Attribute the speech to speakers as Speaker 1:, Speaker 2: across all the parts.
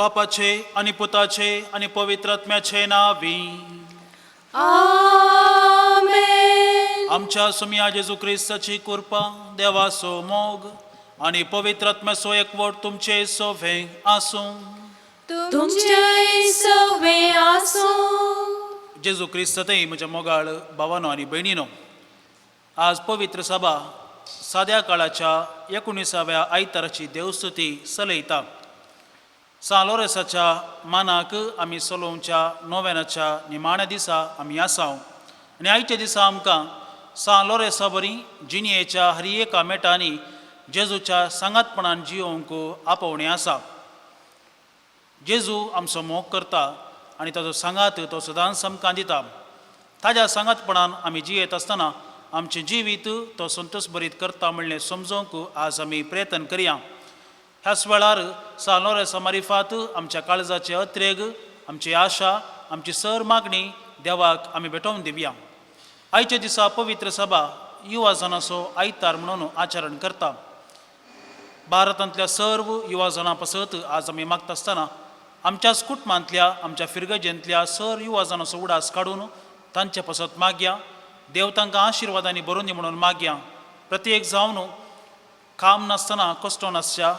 Speaker 1: बापाचे आनी पुताचे आनी पवित्र आत्म्याचे नावी।
Speaker 2: आमेन।
Speaker 1: आमच्या सुमया जेजू क्रिस्ताची कृपा, देवाचो मोग आनी पवित्र आत्म्याचो एकवट तुमचे सोवे आसूं।
Speaker 2: तुमचेय सवे आसूं।
Speaker 1: जेजू क्रिस्तातय म्हज्या मोगाळ भावानो आनी भयणीनो, आज पवित्र सभा साद्या काळाच्या 19व्या आयताराची देवस्तुती चलयता। सान लोरेसाच्या मानाक आमी सलोवच्या नोवेनाच्या निमाण्या दिसा आमी आसाव आनी आयच्या दिसा आमकां सान लोरेसा बरी जिणयेच्या हर एका मेटांनी जेजूच्या सांगातपणान जियोवंक आपोवणें आसा। जेजू आमचो मोग करता आनी ताजो सांगात तो सदांच आमकां दिता। ताज्या सांगातपणान आमी जियेत आसतना आमचें जिवीत तो संतोश भरीत करता म्हणलें समजोवंक आज आमी प्रयत्न करया। ह्याच वेळार सान लोरेसा मारिफात आमच्या काळजाचे अत्रेग, आमची आशा, आमची सर मागणी देवाक आमी भेटोवन दिवया। आयच्या दिसा पवित्र सभा युवा जनाचो आयतार म्हणून आचरण करता। भारतांतल्या सर्व युवा जणां पासत आज आमी मागता आसतना आमच्याच कुटुंबांतल्या, आमच्या फिरगजेंतल्या सर युवा जणांचो उडास काडून तांचे पासत मागया। देव तांकां आशिर्वादांनी भरून दी म्हणून मागया। प्रत्येक जावन काम नासतना कश्ट नासच्या,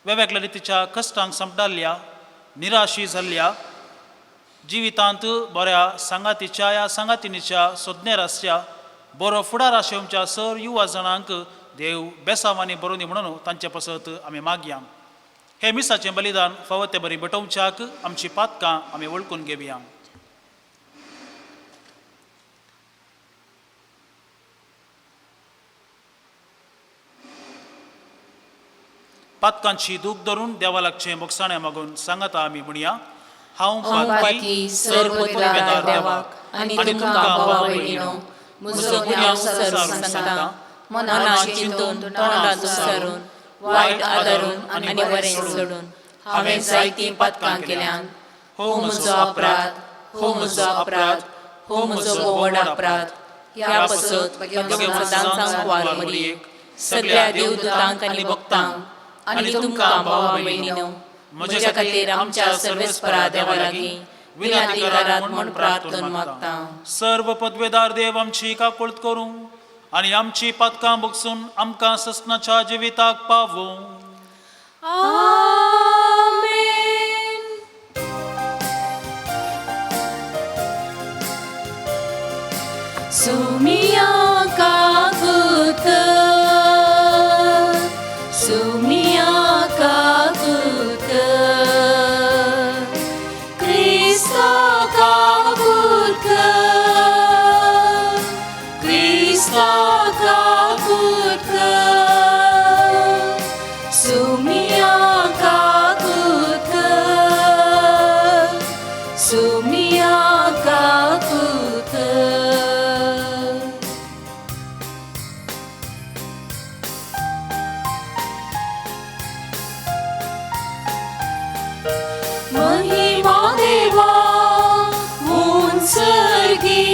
Speaker 1: वेगवेगळ्या रितीच्या कश्टांक सांपडाल्या, निराशी जाल्ल्या, जिवितांत बऱ्या सांगातीच्या या सांगातिनीच्या सोदनेर आसच्या, बरो फुडार आशेवच्या सर युवा जाणांक देव बेसावांनी भरून दी म्हणून तांचे पासत आमी मागया। हे मिसाचें बलिदान फावो ते बरी भेटोवच्याक आमची पातकां आमी वळखून घेवया। पातकांची दूख धरून देवा लागचें बोगसाणें मागून सांगाता आमी म्हणया, हांव
Speaker 2: पातकी सर्वपदवेदार देवाक आनी तुमकां भावा भयणीनो म्हजो गुन्यांव सारून सांगता, मनान चिंतून तोंडान सारून वायट आदारून आनी बरें सोडून हांवें जायतीं पातकां केल्यान। हो म्हजो अपराध, हो म्हजो अपराध, हो म्हजो व्हड अपराध। ह्या पासत सदांच वार मरियेक, सगळ्या देवदूतांक आनी भक्तांक आनी तुमकां भावा भयणीनो म्हज्या खातीर आमच्या सर्वेस्परा देवा लागीं विनंती करात म्हूण प्रार्थना मागता।
Speaker 1: सर्व पदवेदार देव आमची काकुळट करूं आनी आमची पातकां बगसून आमकां ससनाच्या जिविताक पावूं।
Speaker 2: आमेन। सुमिया काकुत, सुमिया काकुत, क्रिस्ता काकुत, क्रिस्ता काकुत, सुमिया काकुत, सुमिया काकुत। महिमा देवा उंचगी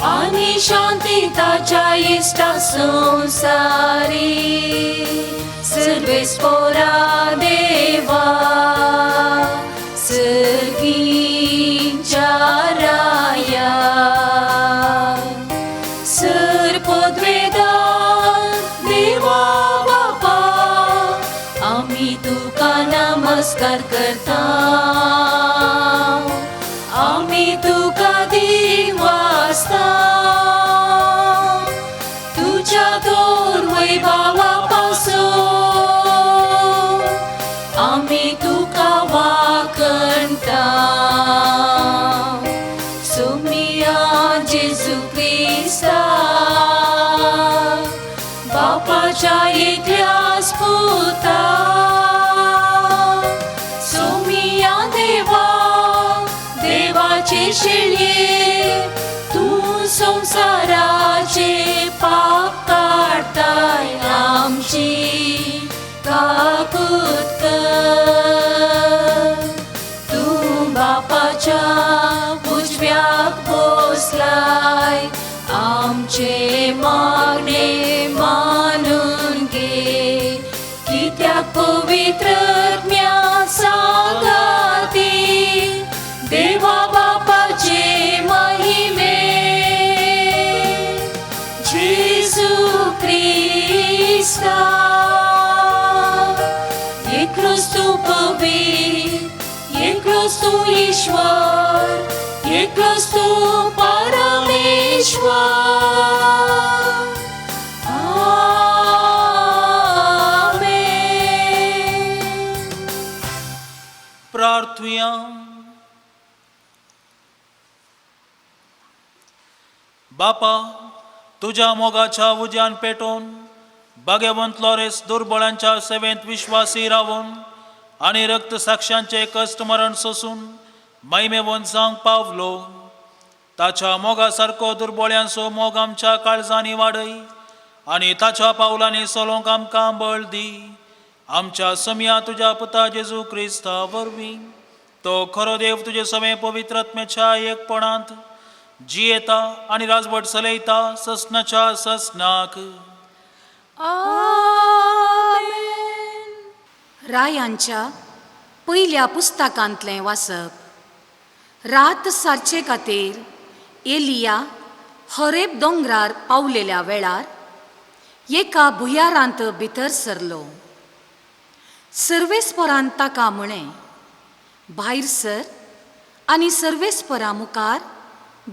Speaker 2: आनी शांती ताच्या इश्टा संवसारी, सर्वेस्पोरा देवा सर्गीच्या राया, सर्पद्वेदार देवा बापा आमी तुका नमस्कार करता, आमी तुका दिवासता, तुज्या दोन वैभावा पासून आमी तुका वाखणता। सुमिया जेजू क्रिस्ता बापाच्या एकल्याच पुता, सुमिया देवा देवाचे शिळये, तूं संवसाराचे पाप काडताय आमची काकूत कर, तूं बापाच्या उजव्याक बसलाय आमचे मागणे मानून घे, कित्याक पवित्र आत्म्या। तूं ईश्वर, एकलोच तूं परमेश्वर. आमेन.
Speaker 1: प्रार्थुया. बापा, तुज्या मोगाच्या उज्यान पेटोवन भाग्यवंत लॉरेस दुर्बळांच्या सेवेंत विश्वासी रावून आनी रक्त साक्षांचे कश्ट मरण सोसून महिमेवंत जावंक पावलो. ताच्या मोगा सारको दुर्बळ्यांचो मोग आमच्या काळजांनी वाडय आनी ताच्या पावलांनी चलोवंक आमकां बळ दी. आमच्या समया तुज्या पुता जेजू क्रिस्ता वरवीं, तो खरो देव तुजे सवें पवित्र आत्म्याच्या एकपणांत जियेता आनी राजवट चलयता ससनाच्या ससनाक.
Speaker 2: आमेन.
Speaker 3: रायांच्या पयल्या पुस्तकांतलें वाचप. रात सारचे खातीर एलिया हरेब दोंगरार पावलेल्या वेळार एका भुयारांत भितर सरलो. सर्वेस्परान ताका म्हळें, भायर सर आनी सर्वेस्परा मुखार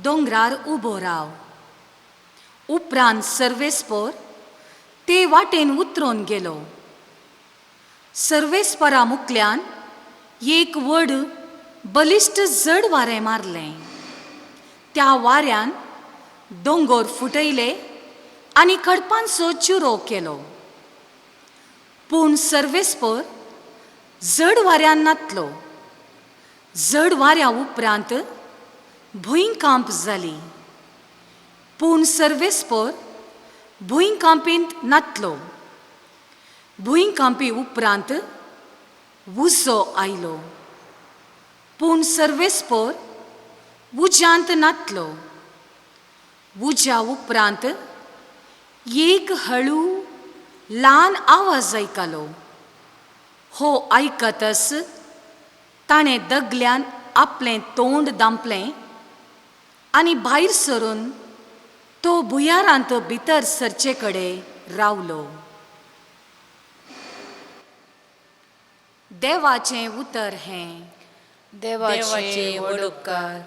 Speaker 3: दोंगरार उबो राव. उपरांत सर्वेस्पर ते वाटेन उतरून गेलो. सर्वेस्परा मुखल्यान एक व्हड बलिश्ट जड वारें मारलें. त्या वाऱ्यान दोंगोर फुटयले आनी खडपांचो चिरो केलो. पूण सर्वेस्पर जड वाऱ्यान नातलो. जड वाऱ्या उपरांत भुंयकांप जाली, पूण सर्वेस्पर भुंयकांपींत नातलो. भुंयकांपी उपरांत उजो आयलो, पूण सर्वेस्पर उज्यांत नातलो. उज्या उपरांत एक हळू ल्हान आवाज आयकलो. हो आयकतच ताणें दगल्यान आपलें तोंड दांपलें आनी भायर सरून तो भुयारांत भितर सरचे कडेन रावलो. देवाचें उतर हें.
Speaker 2: देवाचे व्हड उपकार.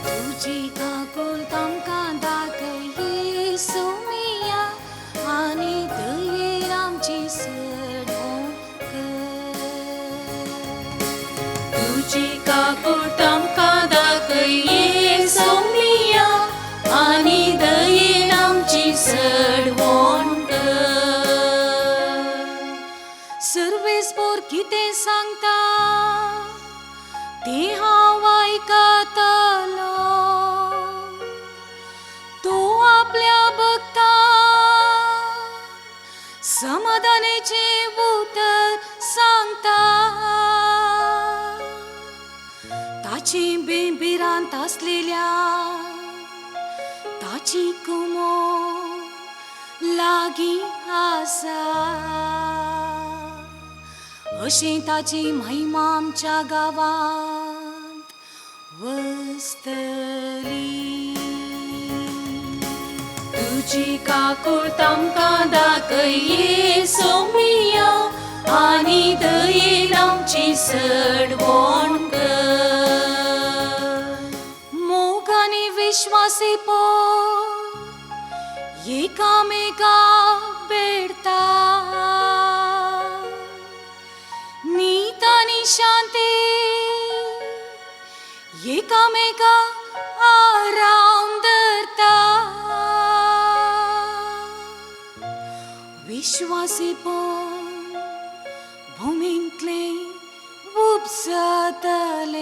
Speaker 3: तुजी काकूल आमकां दाखय सोमिया आनी दयेर आमची सडवण कर.
Speaker 2: तुजी काकूट आमकां दाखय सोमिया आनी दयेन आमची सडवण कर.
Speaker 3: सर्वेस्पोर कितें सांगता तें हांव आयकतलो. तो आपल्या भक्ता समाधानाचें उतर सांगता. ताची भिरांत आसलेल्या ताची कुमो लागीं आसा. अशें ताची महिमा आमच्या गांवांत वसतली.
Speaker 2: तुजी काकूट आमकां दाखय सोमिया आनी दयेन आमची सडवण कर.
Speaker 3: मोग आनी विश्वासीपण एकामेका भेटता. नीत आनी शांती एकामेका आराम धरता. विश्वासीपण भुमींतलें उपजतलें.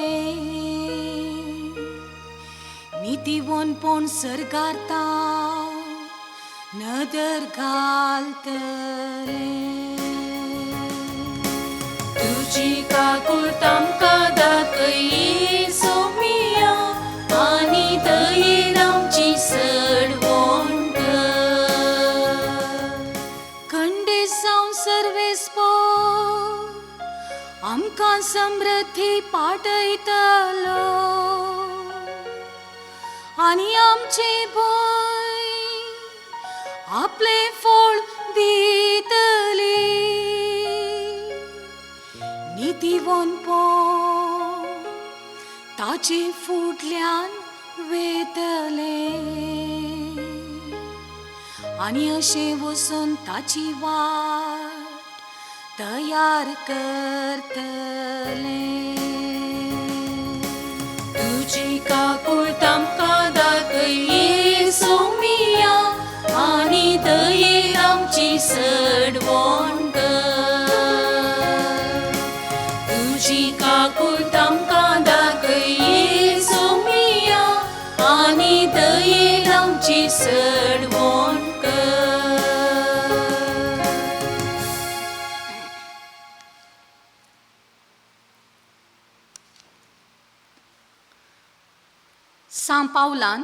Speaker 3: नितीवनपण सरगारता नदर घालतलें.
Speaker 2: तुजी काकूट आमकां दाखय सोमिया आनी दयेन आमची सडवण कर.
Speaker 3: खंडे जावं सर्वेस्पर आमकां समृद्धी पाटयतलो. आनी आमचे भंय आपलें फळ दितली. नितीवनपण ताचे फुडल्यान वेतले आनी अशें वचून ताची वाट तयार करतले.
Speaker 2: तुजी काकूळ आमकां दाखय सोमिया आनी दयेन आमची सडवण कर. तुजी काकूळ आमकां दाखय सोमिया आनी दयेन आमची सडवण कर.
Speaker 3: सां पावलान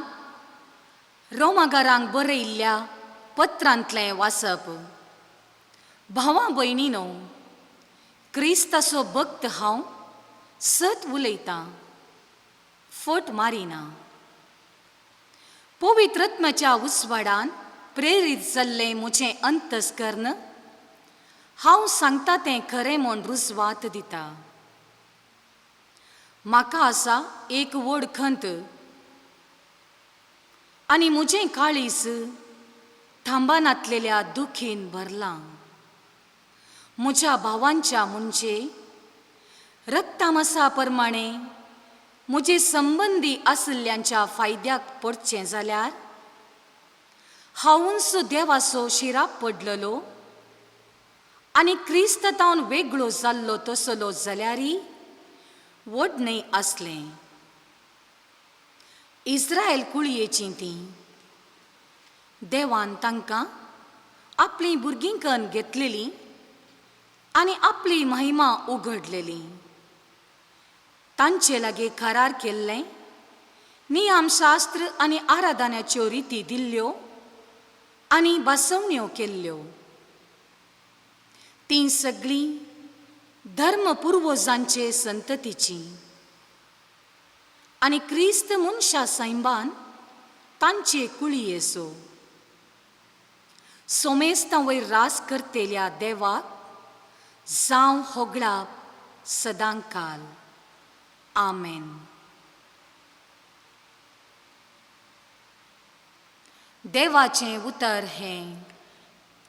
Speaker 3: रोमागारांक बरयल्ल्या पत्रांतलें वाचप. भावा भयणीनो, क्रिस्ताचो भक्त हांव सत उलयतां, फट मारिना. पवित्रत्माच्या उजवाडान प्रेरीत जाल्लें म्हजें अंतस्कर्ण हांव सांगता तें खरें म्हूण रुजवात दिता. म्हाका आसा एक व्हड खंत आनी म्हजें काळीज थांबनातलेल्या दुखीन भरलां. म्हज्या भावांच्या म्हणजे रक्तामसा प्रमाणे म्हजे संबंदी आशिल्ल्यांच्या फायद्याक पडचें जाल्यार हांवूच देवाचो शिराप पडलेलो आनी क्रिस्त तावन वेगळो जाल्लो तसलो जाल्यारय व्हड न्हय आसलें. इस्रायल कुळयेचीं तीं देवान तांकां आपलीं भुरगीं कन्न घेतलेलीं आनी आपली महिमा उगडलेली. तांचे लागीं करार केल्लें नियमशास्त्र आनी आराधनाच्यो रिती दिल्ल्यो आनी बसवण्यो केल्ल्यो. तीं सगळीं धर्म पुर्वजांचे संततीचीं आनी क्रिस्त मनशा सैंबान तांचे कुळयेचो. सोमेस्तां वयर रास करतेल्या देवाक जावं होगळाप सदांकाल. आमेन. देवाचें उतर हें.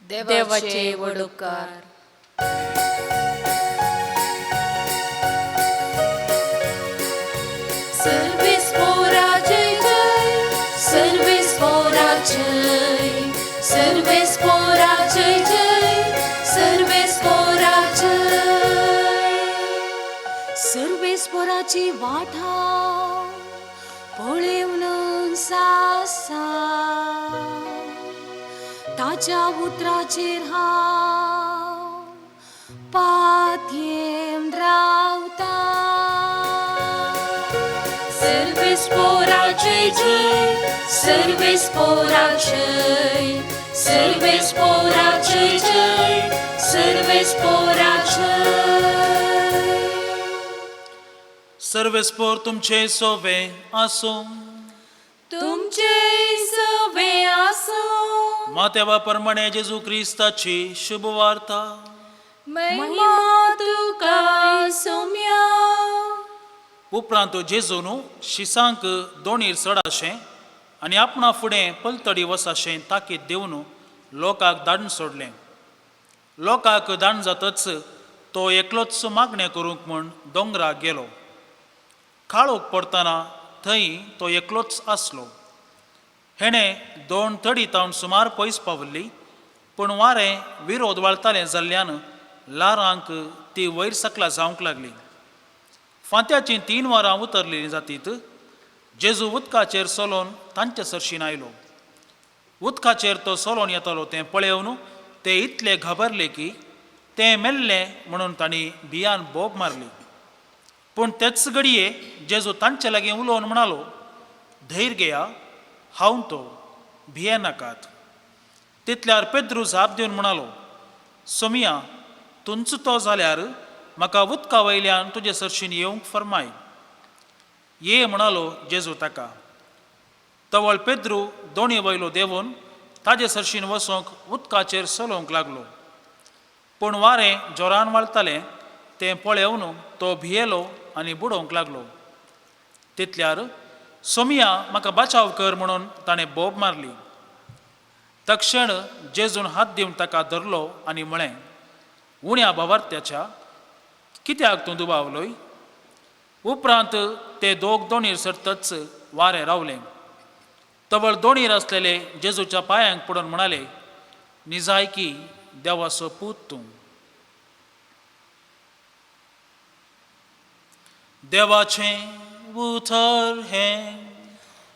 Speaker 2: देवाचे वडोकार. सर्वेस पोरा जय जय, सर्वेस पोरा जय, सर्वेस पोरा जय जय, सर्वेस पोरा जय.
Speaker 3: सर्वेस्पराची वाट हांव पळेवन आसा, ताच्या उतराचेर हांव पातयेवन रावता.
Speaker 2: सर्वेस पोरा जय जय, सर्वेस पोरा जय, सर्वेस पोरा जय जय, सर्वेस पोरा जय.
Speaker 1: सर्वेस्पोर तुमचे सोवे आसूं.
Speaker 2: तुमचे सवे आसूं.
Speaker 1: मातेवा परमणे जेजू क्रिस्ताची शुभ वार्ता.
Speaker 2: महिमा तुका सोम्या.
Speaker 1: उपरांत जेजून शिसांक दोणीर चडाशें आनी आपणा फुडें पलतडी वसाशें ताकीद दिवन लोकांक धाडून सोडलें. लोकांक धाडून जातच तो एकलोच मागणें करूंक म्हूण दोंगराक गेलो. काळोख पडटना थंय तो एकलोच आसलो. हेणें दोन तडी तावन सुमार पयस पाविल्ली, पूण वारें विरोध वाळतालें जाल्ल्यान ल्हारांक ती वयर सकला जावंक लागली. फांत्याचीं 3 वरां उतरलेलीं जातीत जेजू उदकाचेर चलोवन तांचे सरशीन आयलो. उदकाचेर तो चलोवन येतालो तें पळोवन ते इतले घाबरले की तें मेल्लें म्हणून तांणी भियान बोब मारली. पूण तेच घडये जेजू तांचे लागीं उलोवन म्हणालो, धैर्य घेया, हांव तो, भिये नाकात. तितल्यार पेद्रू जाप दिवन म्हणालो, सोमिया, तुंच तो जाल्यार म्हाका उदका वयल्यान तुजे सरशीन येवंक फर्माय. ये म्हणालो जेजू ताका. तवळ पेद्रू दोणी वयलो देंवून ताजे सरशीन वचोंक उदकाचेर चलोवंक लागलो. पूण वारें जोरान वळतालें तें पळोवन तो भियेलो आनी बुडोवंक लागलो. तितल्यार सोमिया म्हाका बचाव कर म्हणून ताणें बोब मारली. तक्षण जेजून हात दिवन ताका धरलो आनी म्हळें, उण्या भावार्थ्याच्या कित्याक तूं दुबावलोय? उपरांत ते दोग दोणीर सरतच वारें रावलें. तवळ दोणीर आसलेले जेजूच्या पांयांक पडून म्हणाले, निजायकी देवाचो पूत तूं. देवाचें उतर हें.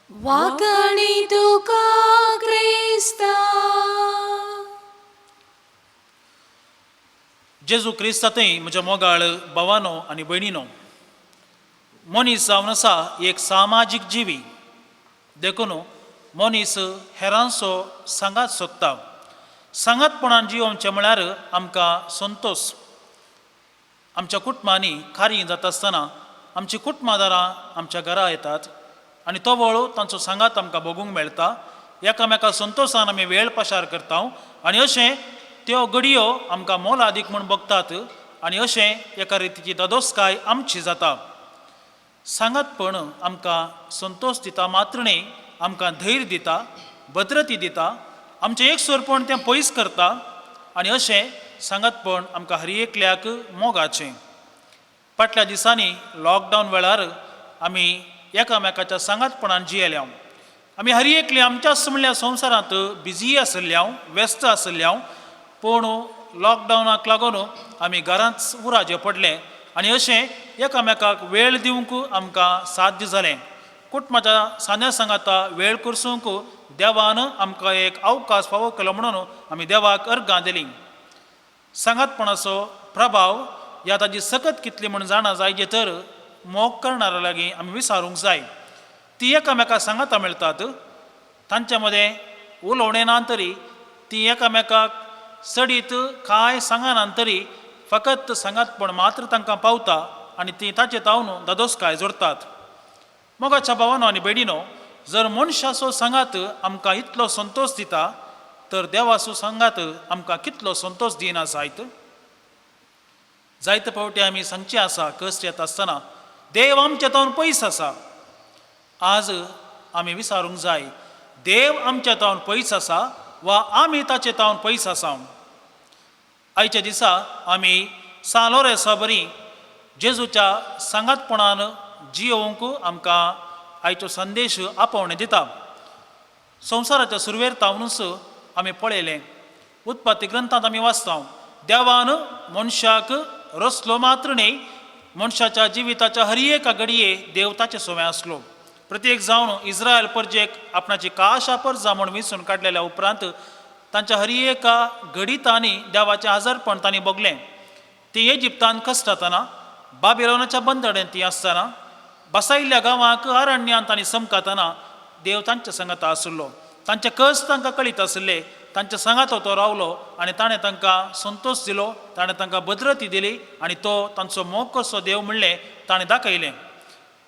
Speaker 2: वाकणी तुका क्रिस्ता.
Speaker 1: जेजू क्रिस्तांतय म्हज्या मोगाळ भावानो आनी भयणीनो, मनीस जावन आसा एक सामाजीक जिवी. देखून मनीस हेरांचो सांगात सोदता. सांगातपणान जियोवचें म्हळ्यार आमकां संतोश. आमच्या कुटुंबांनी कार्य जाता आसतना आमची कुटुंबादारां आमच्या घरा येतात आनी तो वळू तांचो सांगात आमकां भोगूंक मेळटा. एकामेका संतोशान आमी वेळ पाशार करता आनी अशें त्यो घडयो आमकां मोलादीक म्हूण भोगतात आनी अशें एका रितीची दादोसकाय आमची जाता. सांगातपण आमकां संतोश दिता मात्र न्हय, आमकां धैर्य दिता, भद्रती दिता, आमचें एकसुरपण तें पयस करता आनी अशें सांगातपण आमकां हर एकल्याक मोगाचें. फाटल्या दिसांनी लॉकडावन वेळार आमी एकामेकाच्या सांगातपणान जियेल्या. आमी हर एकली आमच्याच म्हणल्यार संवसारांत बिजी आशिल्ल्या, व्यस्त आशिल्ल्या. पूण लॉकडावनाक लागून आमी घरांत उराजे पडले आनी अशें एकामेकाक वेळ दिवंक आमकां साध्य जालें. कुटुंबाच्या सांद्या सांगाता वेळ करसूंक देवान आमकां एक अवकाश फावो केलो म्हणून आमी देवाक अर्गां दिलीं. सांगातपणाचो प्रभाव ह्या ताजी सकत कितली म्हूण जाणा जायजे तर मोग करणाऱ्या लागीं आमी विचारूंक जाय. ती एकामेका सांगाता मेळटात, तांचे मदें उलोवणें ना तरी ती एकामेकाक सडीत कांय सांगना तरी फकत सांगातपण मात्र तांकां पावता आनी ती ताचे तावन दादोसकाय जोडटात. मोगाच्या भावानो आनी भयणीनो, जर मनशाचो सांगात आमकां इतलो संतोश दिता तर देवाचो सांगात आमकां कितलो संतोश दिना जायत. जायते फावटी आमी सांगचें आसा कश्ट येता आसतना देव आमच्या तावन पयस आसा. आज आमी विचारूंक जाय, देव आमच्या तावन पयस आसा वा आमी ताचे तावन पयस आसा? आयच्या दिसा आमी सान लोरेंसा बरी जेजूच्या सांगातपणान जियोवंक आमकां आयचो संदेश आपोवणें दिता. संवसाराच्या सुरवेर तावनूच आमी पळयलें, उत्पत्ती ग्रंथांत आमी वाचता, देवान मनशाक रसलो मात्र न्हय, मनशाच्या जिविताच्या हर एका घडये देव ताचे सोवे आसलो. प्रत्येक जावन इस्रायल परजेक आपणाची काशा परजा म्हूण विंचून काडलेल्या उपरांत तांच्या हर एका घडितांनी देवाचें आजारपण तांणी भोगलें. ती इजिप्तान कश्टातना, बाबिलोनाच्या बंदडेन ती आसतना, बसायिल्ल्या गांवांक अरण्यांत तांणी समकातना देव तांच्या सांगाता आशिल्लो. तांचे कस तांकां कळीत आशिल्ले, तांच्या सांगातो तो रावलो आनी ताणें तांकां संतोश दिलो, ताणें तांकां भद्रती दिली आनी तो तांचो मोग कसो देव म्हणलें ताणें दाखयलें.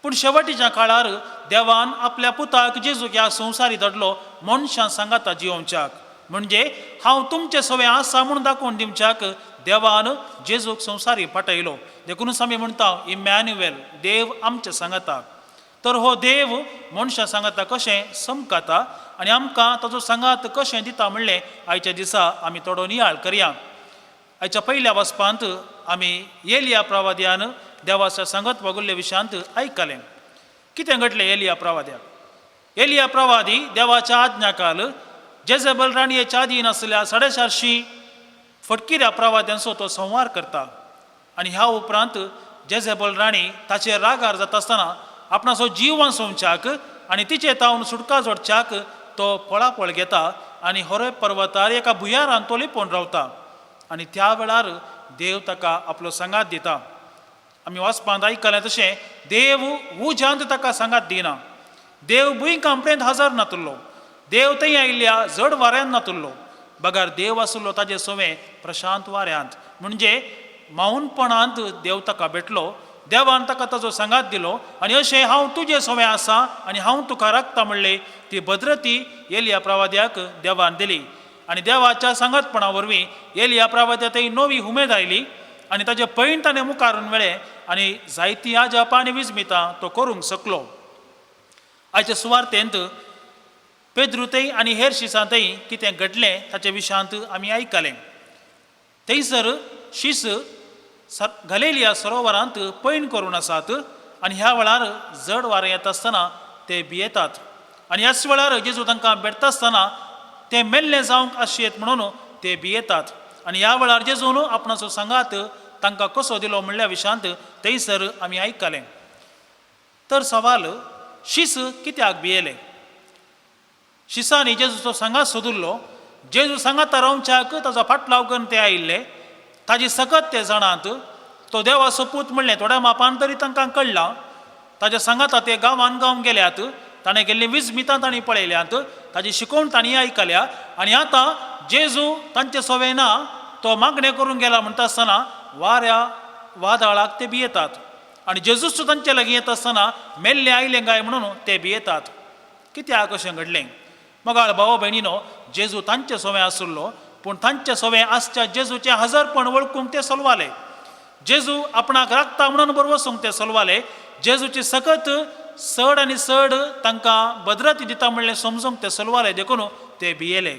Speaker 1: पूण शेवटीच्या काळार देवान आपल्या पुताक जेजूक ह्या संवसारी धाडलो मनशां सांगाता जियोवच्याक, म्हणजे हांव तुमचे सवे आसा म्हूण दाखोवन दिवच्याक देवान जेजूक संवसारी पाठयलो. देखुनूच आमी म्हणटा इमॅन्युएल, देव आमचे सांगाता. तर हो देव मनशां सांगाता कशें समकाता आनी आमकां ताजो सांगात कशें दिता म्हणलें आयच्या दिसा आमी थोडो नियाळ करया. आयच्या पयल्या वाचपांत आमी एलिया प्रवाद्यान देवाच्या सांगत वागुल्ल्या विशयांत आयकलें. कितें घडलें एलिया प्रवाद्याक? एलिया प्रवादी देवाच्या आज्ञाकाल जेजेबल राणयेच्या अधीन आसल्या 450 फटकिऱ्या प्रवाद्यांचो तो संवार करता आनी ह्या उपरांत जेजेबल राणी ताचेर रागार जाता आसतना आपणाचो जीव वांचोवच्याक आनी तिचे तावन सुटका जोडच्याक तो पळापळ घेता आनी होरे पर्वतार एका भुंयारान तो लिपोवन रावता आनी त्या वेळार देव ताका आपलो सांगात दिता. आमी वाचपांत आयकलें तशें देव उज्यांत ताका सांगात दिना. देव भुंयकांपणेंत हजर नातुल्लो, देव थंय आयिल्ल्या जड वाऱ्यान नातुल्लो, बगर देव आसलो ताजे सवें प्रशांत वाऱ्यांत, म्हणजे मौनपणांत देव ताका भेटलो. देवान ताका ताजो सांगात दिलो आनी अशें हांव तुजें सोवें आसा आनी हांव तुका राखता म्हणलें ती भद्रती एलिया प्रवाद्याक देवान दिली. आनी देवाच्या सांगातपणा वरवीं एलिया प्रवाद्या थंय नवी उमेद आयली आनी ताजें पैण ताणें मुखारून मेळ्ळें आनी जायतीं आजापां आनी विजमितां तो करूंक शकलो. आयच्या सुवार्तेंत पेद्रुतय आनी हेर शिसांतय कितें घडलें ताचे विशयांत आमी आयकलें. थंयसर शीस गलेलिया सरोवरांत पैण करून आसात आनी ह्या वेळार जड वारें येता आसतना ते भियेतात आनी ह्याच वेळार जेजू तांकां भेटता आसतना ते मेल्ले जावंक आशयेत म्हणून ते भियेतात आनी ह्या वेळार जेजून आपणाचो सांगात तांकां कसो दिलो म्हणल्या विशयांत थंयसर आमी आयकलें. तर सवाल शीस कित्याक भियेले? शिसांनी जेजूचो सांगात सोदुल्लो. जेजू सांगाता रावच्याक ताजो फाटलाव करून ते आयिल्ले, ताजी सकत ते जाणात. तो देवाचो पूत म्हणलें थोड्या मापान तरी तांकां कळ्ळां. ताज्या सांगाता ते गांवान गांव गेल्यात, ताणें केल्लीं विजमितां तांणी पळयल्यांत, ताजी शिकोवण तांणी आयकल्या आनी आतां जेजू तांचे सोवे ना तो मागणें करूंक गेला म्हणटा आसतना वाऱ्या वादळाक ते भियेतात आनी जेजूच तांचे लागीं येता आसतना मेल्ले आयले काय म्हणून ते भियेतात. कित्याक अशें घडलें? मोगाळ भाव भयणीनो, जेजू तांचे सोवे आशिल्लो पूण तांचे सोवे आसच्या जेजूचें हजारपण वळखूंक ते सलवाले. जेजू आपणाक राखता म्हणून बरोबर वचूंक ते सलवाले. जेजूची सकत चड आनी चड तांकां भद्रती दिता म्हणलें समजूंक ते सलवाले, देखून ते भियेले.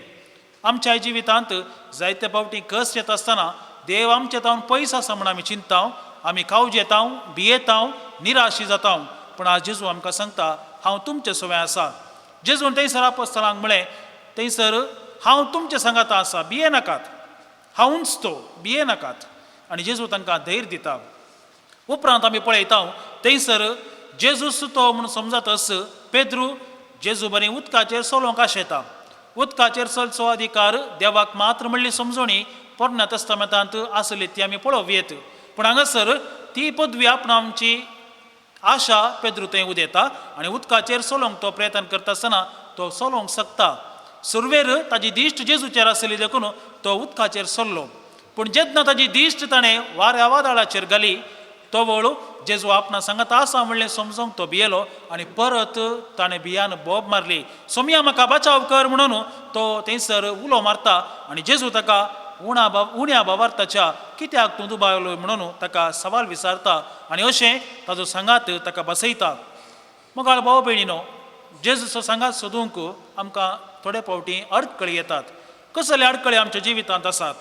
Speaker 1: आमच्या जिवितांत जायते फावटी कश्ट येता आसतना देव आमचे तावन पयस आसा म्हूण आमी चिंतता, आमी कावजेताव, भियेताव, निराशी जाता. पूण आज जेजू आमकां सांगता हांव तुमचे सोवे आसा. जेजून थंयसर आपोस्तलांक म्हळें थंयसर हांव तुमचे सांगाता आसा, भिये नाकात, हांवूच तो, भिये नाकात. आनी जेजू तांकां धैर्य दिता. उपरांत आमी पळयता थंयसर जेजूच तो म्हूण समजतच पेद्रू जेजू बरें उदकाचेर चलोवंक आशेता. उदकाचेर चलचो अधिकार देवाक मात्र म्हणली समजणी पोरण्या तस्तामेंतांत आसली ती आमी पळोवयेत. पूण हांगासर ती पदवी आपणावची आशा पेद्रू थंय उदेता आनी उदकाचेर चलोवंक तो प्रयत्न करता आसतना तो चलोवंक शकता. सुरवेर ताजी दिश्ट जेजूचेर आसली देखून तो उदकाचेर चल्लो. पूण जेन्ना ताजी दिश्ट ताणें वाऱ्या वादळाचेर घाली तो वळू जेजू आपणा सांगात आसा म्हणलें समजूंक तो भियेलो आनी परत ताणें भियान बोब मारली, सोमया म्हाका बचाव कर म्हणून तो थंयसर उलो मारता आनी जेजू ताका उण्या बावार्थाच्या कित्याक तूं दुबावलो म्हणून ताका सवाल विचारता आनी अशें ताजो सांगात ताका बसयता. मोगाळ भाव भयणीनो, जेजूचो सांगात सोदूंक आमकां थोडे फावटी अडकळी येतात. कसले अडकळी आमच्या जिवितांत आसात?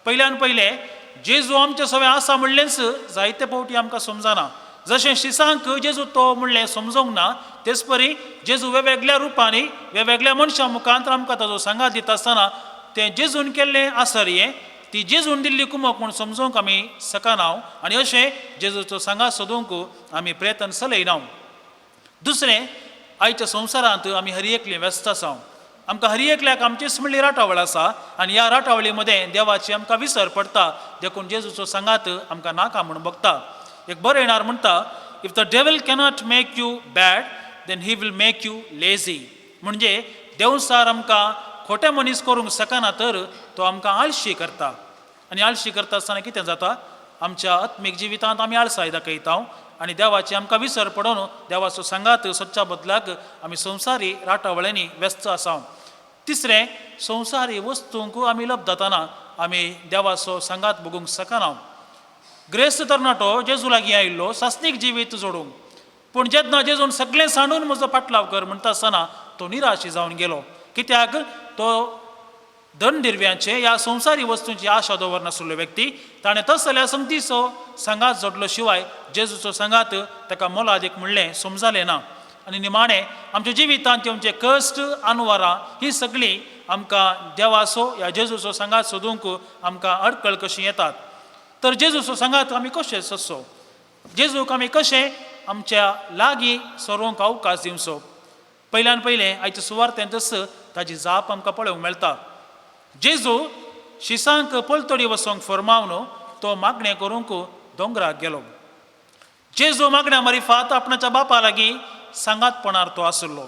Speaker 1: पयल्यान पयलें जेजू आमचे सगळें आसा म्हणलेंच जायते फावटी आमकां समजना. जशें शिसांक जेजू तो म्हणलें समजूंक ना, तेच परी जेजू वेगवेगळ्या रुपांनी वेगवेगळ्या मनशां मुखांत आमकां ताजो सांगात दिता आसतना तें जेजून केल्लें आसरयें ती जेजून दिल्ली कुमक म्हूण समजूंक आमी शकना आनी अशें जेजूचो सांगात सोदूंक आमी प्रयत्न चलयना. दुसरें, आयच्या संवसारांत आमी हर एकली व्यस्त आसा. आमकां हर एकल्याक आमचीच म्हणली राटावळ आसा आनी ह्या राटावळी मदें देवाची आमकां विसर पडटा, देखून जेजूचो सांगात आमकां नाका म्हूण बगता. एक बरें येणार म्हणटा, if the devil cannot make you bad then he will make you lazy. म्हणजे देवसार आमकां खोटे मनीस करूंक शकना तर तो आमकां आळशी करता. आनी आळशी करता आसतना कितें जाता? आमच्या आत्मीक जिवितांत आमी आळसाय दाखयता आनी देवाची आमकां विसर पडून देवाचो सांगात सदच्या बदलाक आमी संवसारी राटावळ्यांनी व्यस्त आसा. तिसरें, संवसारी वस्तूंक आमी लब्धताना आमी देवाचो सांगात बगूंक शकना. ग्रेस्त तरणाटो जेजू लागीं आयिल्लो सासणीक जिवीत जोडूंक, पूण जेन्ना जेजून सगळें सांडून म्हजो पाटलाव कर म्हणटा आसतना तो निराशी जावन गेलो. कित्याक? तो धन दिरव्यांचे ह्या संवसारी वस्तूंची आशा दवरनासलो व्यक्ती. ताणें तसल्या संगतीचो सांगात जोडलो शिवाय जेजूचो सांगात ताका मोलादीक म्हणलें समजालें ना. आनी निमाणें आमच्या जिवितांत आमचे कश्ट आनवरां ही सगळीं आमकां देवाचो ह्या जेजूचो सांगात सोदूंक आमकां अडकळ कशी येतात. तर जेजूचो सांगात आमी कशें सोदचो? जेजूक आमी कशें आमच्या लागीं सरोवंक अवकाश दिवचो? पयल्यान पयलें आयच्या सुवार्तेंतच ताजी जाप आमकां पळोवंक मेळटा. जेजू शिसांक पलतडी वचोंक फरमावन तो मागणें करूंक दोंगराक गेलो. जेजू मागण्या मारिफात आपणाच्या बापा लागीं सांगातपणार तो आशिल्लो.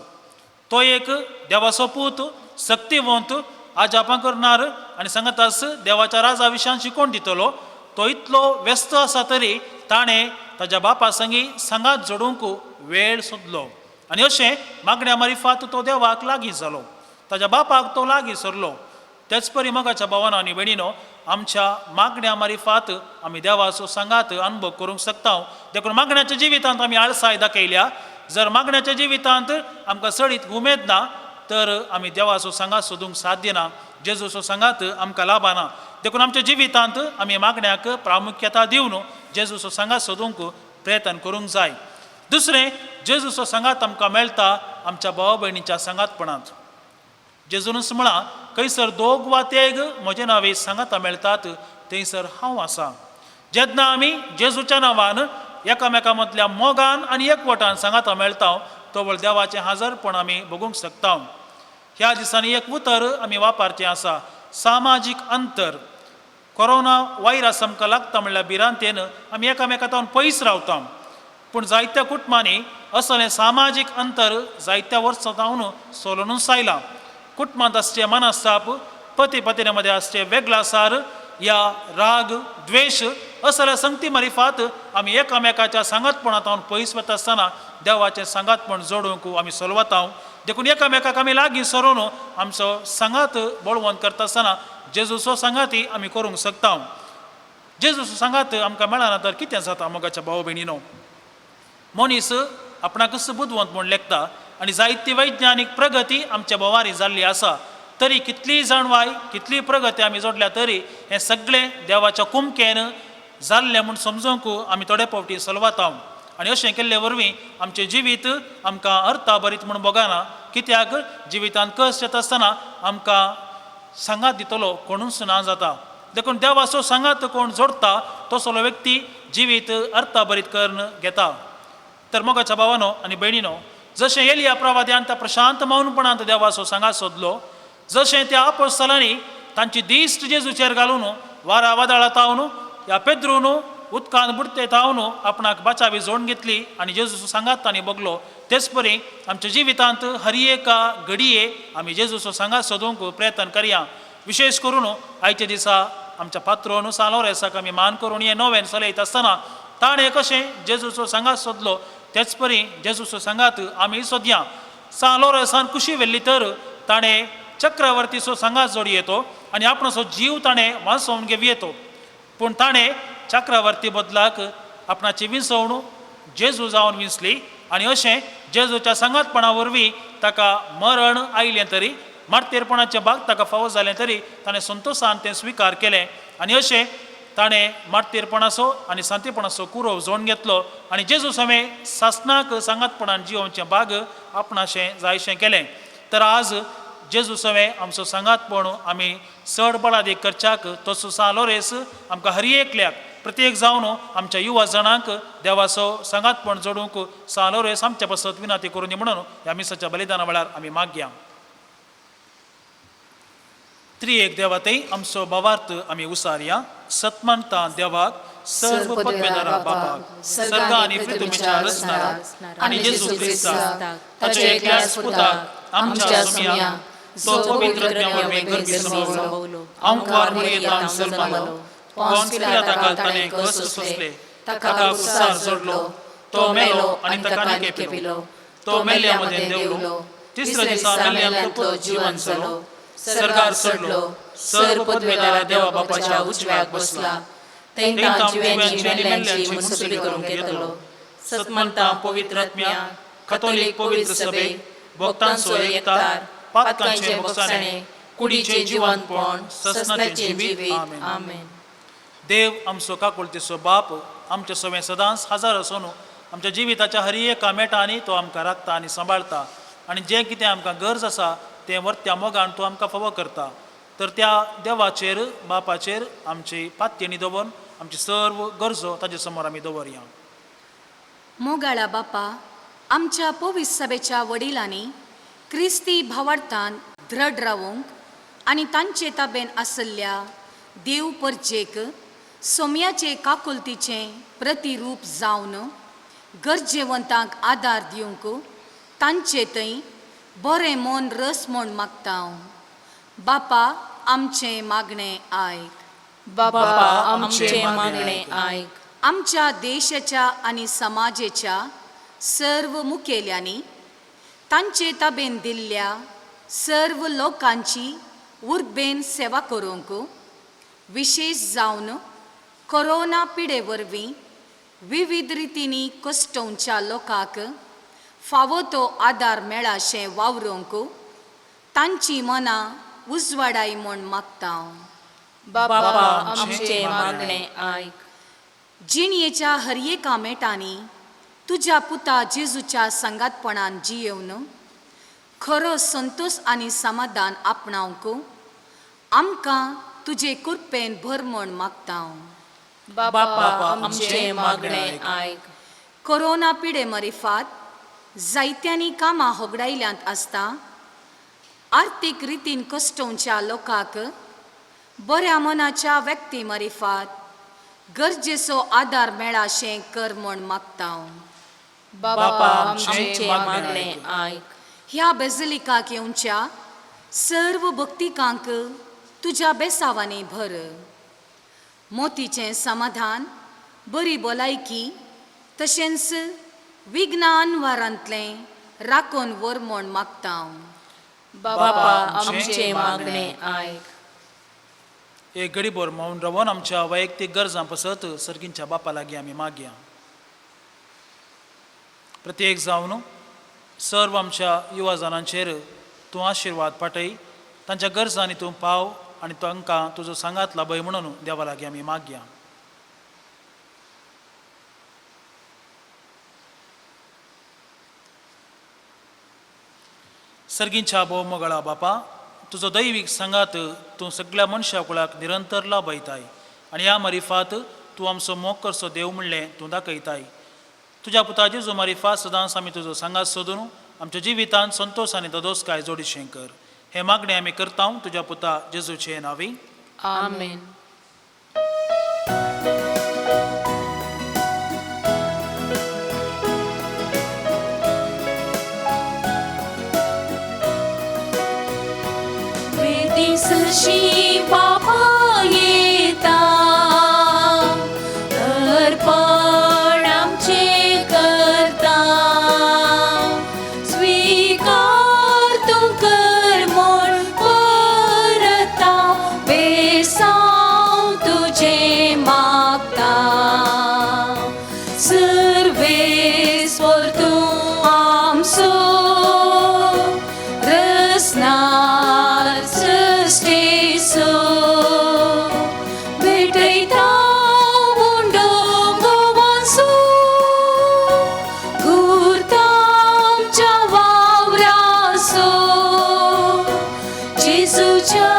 Speaker 1: तो एक देवाचो पूत, सक्तिवंत, आजापां करणार आनी सांगातास देवाच्या राजा विशयान शिकोवन दितलो. तो इतलो व्यस्त आसा तरी ताणें ताज्या बापा संगी सांगात जोडूंक वेळ सोदलो आनी अशें मागण्या मारिफात तो देवाक लागीं जालो, ताज्या बापाक तो लागीं सरलो। तेच परी मोगाच्या भावानो आनी भयणीनो, आमच्या मागण्या मारिफात आमी देवाचो सांगात अनुभव करूंक शकता। देखून मागण्याच्या जिवितांत आमी आळसाय दाखयल्या। जर मागण्याच्या जिवितांत आमकां चडीत उमेद ना तर आमी देवाचो सांगात सोदूंक साध्य ना, जेजूचो सांगात आमकां लाभना। देखून आमच्या जिवितांत आमी मागण्याक प्रामुख्यता दिवन जेजूचो सांगात सोदूंक प्रयत्न करूंक जाय। दुसरें, जेजूचो सांगात आमकां मेळटा आमच्या भाव भयणीच्या सांगातपणांत। जेजूनच म्हळां, खंयसर दोग वा तेग म्हजे नांवे सांगाता मेळटात थंयसर हांव आसा। जेन्ना आमी जेजूच्या नांवान एकामेका मदल्या मोगान आनी एकवटान सांगाता मेळटा तवळ देवाचें हाजरपण आमी भोगूंक शकता। ह्या दिसांनी एक उतर आमी वापरचें आसा, सामाजीक अंतर। कोरोना वायरस आमकां लागता म्हणल्यार भिरांतेन आमी एकामेका तावन पयस रावता, पूण जायत्या कुटुंबांनी असलें सामाजीक अंतर जायत्या वर्सां तावन सोलनूच आयलां। कुटुंबांत आसचें मनस्ताप, पती पत्नी मदें आसचें वेगळासार या राग द्वेश असल्या संगती मारिफात आमी एकामेकाच्या सांगातपणांत पयस वता आसतना देवाचें सांगातपण जोडूंक आमी सोलवता। देखून एकामेकाक आमी लागीं सरून आमचो सांगात बळवंत करता आसतना जेजूचो सांगाती आमी करूंक शकता। जेजूचो सांगात आमकां मेळना तर कितें जाता मोगाच्या भाव भयणीनो? मनीस आपणाकच बुदवंत म्हूण लेखता आनी जायती वैज्ञानीक प्रगती आमच्या भोंवारी जाल्ली आसा, तरी कितली जाणवाय कितली प्रगती आमी जोडल्या तरी हें सगळें देवाच्या कुमकेन जाल्लें म्हूण समजूंक आमी थोडे फावटी सलवाता। आनी अशें केल्ले वरवीं आमचें जिवीत आमकां अर्थाभरीत म्हूण भोगना, कित्याक जिवितांत कश्ट येता आसतना आमकां सांगात दितलो कोणूच ना जाता। देखून देवाचो सांगात कोण जोडटा तसलो व्यक्ती जिवीत अर्थाभरीत करून घेता। तर मोगाच्या भावानो आनी भयणीनो, जशें एलिया प्रवाद्यान त्या प्रशांत मौनपणांत देवाचो सांगात सोदलो, जशें त्या आपोस्तलांनी तांची दिश्ट जेजूचेर घालून वारा वादळा तावन ह्या पेद्रून उदकान बुडते तावन आपणाक बाचावी जोडून घेतली आनी जेजूचो सांगात तांणी बगलो, तेच परी आमच्या जिवितांत हर एका घडये आमी जेजूचो सांगात सोदूंक प्रयत्न करया। विशेष करून आयच्या दिसा आमच्या पात्रोन सान लोरेंसाक आमी मान करून हें नवें चलयत आसतना ताणें कशें जेजूचो सांगात सोदलो तेच परी जेजूचो सांगात आमी सोदया। सान लोरेंसान कुशी व्हेल्ली तर ताणें चक्रवर्तीचो सांगात जोडी येतो आनी आपणाचो जीव ताणें वांचोवन घेवं येतो, पूण ताणें चक्रवर्ती बदलाक आपणाची विंचवण जेजू जावन विंचली आनी अशें जेजूच्या सांगातपणा वरवीं ताका मरण आयलें तरी मार्तेरपणाचें भाग ताका फावो जालें तरी ताणें संतोशान तें स्विकार केलें आनी अशें ताणें मार्तेरपणाचो आनी सांतेपणाचो कुरोव जोडून घेतलो आनी जेजू समें सासनाक सांगातपणान जियोवचें भाग आपणाशें जायशें केलें। तर आज जेजू सवें आमचो सांगातपण आमी चड बळादीक करच्याक तसो सान लोरेंस आमकां हर एकल्याक प्रत्येक जावन आमच्या युवा जाणांक देवाचो सांगातपण जोडूंक सान लोरेंस आमच्या पासत विनंती करून दी म्हणून ह्या मिसाच्या बलिदाना वेळार आमी मागया। त्रिएक देवातय आमचो भावार्थ आमी उसारया। सतमानता देवाक सर्व पदवेदारा बापाक सर्ग आनी पृथ्वीच्या रचणाराक आनी जेजू क्रिस्ताक ताच्या एकल्याच पुताक आमच्या सोम्या तो पवित्र वरवीं गर्भी संभवलो, आंकवार मरियेंत जल्मालो, पोन्स पिलाताक ताणें कश्ट सोंसले, ताका कुसार जोडलो, तो मेलो आनी ताका निकेपिलो, तो मेल्ल्या मदें देंवलो, तिसऱ्या दिसा मेल्ल्यांतलो जिवन जालो, सर्गार चडलो, सर्व पदवेदारा देवा बापाच्या उजव्याक बसला,
Speaker 2: तेंकां जिव्यांची मेल्ल्यांची मुसली करूंक येतलो।
Speaker 1: सतमंता पवित्र आत्म्या कथोलीक पवित्र सभे भक्तांचो एकतार पातकांचे भोगसाणे कुडीचें जिवनपण ससनाचें जिवीत।
Speaker 2: आमेन।
Speaker 1: देव आमचो काकुळतेचो बाप आमच्या सवें सदांच हाजार आसून आमच्या जिविताच्या हर एका मेटांनी तो आमकां राखता आनी सांबाळटा आनी जें कितें आमकां गरज आसा तें वर्त्या मोगान तो आमकां फावो करता। तर त्या देवाचेर बापाचेर आमची पातयेणी दवरून आमची सर्व गरजो ताजे समोर आमी दवरया।
Speaker 3: मोगाळा बापा, आमच्या पवित्र सभेच्या वडिलांनी क्रिस्ती भावार्थान द्रढ रावूंक आनी तांचे ताबेन आसल्या देव परजेक सोम्याचे काकुलतीचें प्रतिरूप जावन गरजेवंतांक आदार दिवंक तांचे थंय बरें मन रस म्हूण मागता। बापा आमचें मागणें आयक।
Speaker 2: बापा आमचें मागणें आयक.
Speaker 3: आमच्या देशाच्या आनी समाजेच्या सर्व मुखेल्यांनी तांचे ताबेन दिल्ल्या सर्व लोकांची उर्बेन सेवा करूंक, विशेश जावन कोरोना पिडे वरवीं विविध रितींनी कश्टोवच्या लोकांक फावो तो आदार मेळाशें वावरूंक तांची मनां उजवाडाय म्हूण मागता.
Speaker 2: बापा आमचें मागणें आयक.
Speaker 3: जिणयेच्या हर एका मेटांनी तुज्या पुता जेजूच्या सांगातपणान जियेवन खरो संतोश आनी समाधान आपणावंक आमकां तुजे कृपेन भर म्हूण मागता.
Speaker 2: बापा आमचें मागणें आयक.
Speaker 3: कोरोना पिडे मरिफात जायत्यांनी कामां होगडायल्यांत आसता आर्थीक रितीन कश्टोवच्या लोकांक बऱ्या मनाच्या व्यक्ती मरिफात गरजेचो आदार मेळाशें कर म्हूण मागता.
Speaker 2: बापा आमचें मागणें आयक.
Speaker 3: ह्या बेजलिकाक येवच्या सर्व भक्तिकांक तुज्या बेसावांनी भर. मोतीचें समाधान, बरी भलायकी तशेंच विज्ञान वारांतलें राखून व्हर म्हूण मागता.
Speaker 2: बापा आमचें मागणें आयक.
Speaker 1: एक घडीभर मौन रावन आमच्या वैयक्तीक गरजां पसत सर्गींच्या बापा लागीं आमी मागया. प्रत्येक जावन सर्व आमच्या युवा जाणांचेर तूं आशिर्वाद पाठय, तांच्या गरजांनी तूं पाव आनी तांकां तुजो सांगात लाभय म्हणून देवा लागीं आमी मागया. सर्गींच्या भोव मोगळा बापा, तुजो दैवीक सांगात तूं सगळ्या मनशा कुळाक निरंतर लाभयताय आनी ह्या मरिफात तूं आमचो मोग करचो देव म्हणलें तूं दाखयताय. तुज्या पुता जेजू मारिफात सदांच आमी तुजो सांगात सोदून आमच्या जिवितांत संतोश आनी ददोसकाय जोडीशें कर. हें मागणें आमी करता तुज्या पुता जेजूचे नांवी.
Speaker 2: आमेन. वेदी बापा येता अर्पण आमचें करता, स्वीकार तूं कर म्हूण परता, बेसांव तुजें मागता. सर्वेस्पर तूं आमचो रसनार सृश्टीचो, भेटयता उंडो गोवांचो, गुर्तामच्या वावराचो, जेजूच्या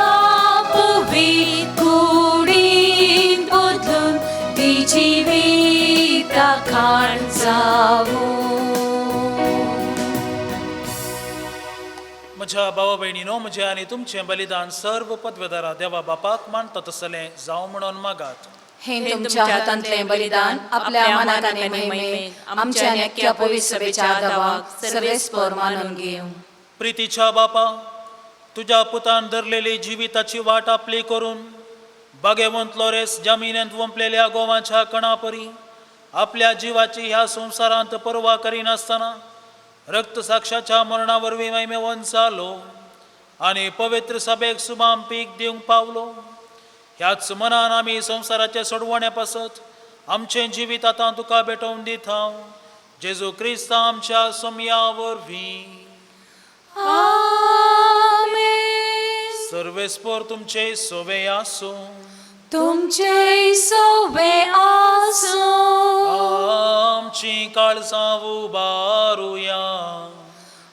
Speaker 2: पवित्र कुडीन बदलून ती जिविता खाण जावूं.
Speaker 1: म्हज्या भावा भयणीनो, म्हजें आनी तुमचें बलिदान सर्व पदवेदारा देवा बापाक मानता तसलें जावं म्हणून मागात.
Speaker 3: हे तुमच्या हातांतलें बलिदान आपल्या मनात आनी महिमेक आमच्या नेक्या पवित्र सभेच्या दावाक सर्वेस्पर मानून घेवं.
Speaker 1: प्रितीच्या बापा, तुज्या पुतान धरलेली जिविताची वाट आपली करून बागेवंत लोरेस जमिनेंत वंपलेल्या गोवाच्या कणापरी आपल्या जिवाची ह्या संवसारांत पर्वा करिनासतना रक्तसाक्षाच्या मरणा वरवीं महिमेवंत जालो आनी पवित्र सभेक सुमाम पीक दिवंक पावलो. ह्याच मनान आमी संवसाराचे सोडवणे पासत आमचें जिवीत आतां तुका भेटोवन दिता, जेजू क्रिस्त आमच्या सोमया वरवीं.
Speaker 3: आमेन.
Speaker 1: सर्वेस्पर तुमचे सोवे आसूं.
Speaker 3: तुमचे सोवे आसूं.
Speaker 1: आमची काळजां उबारुया.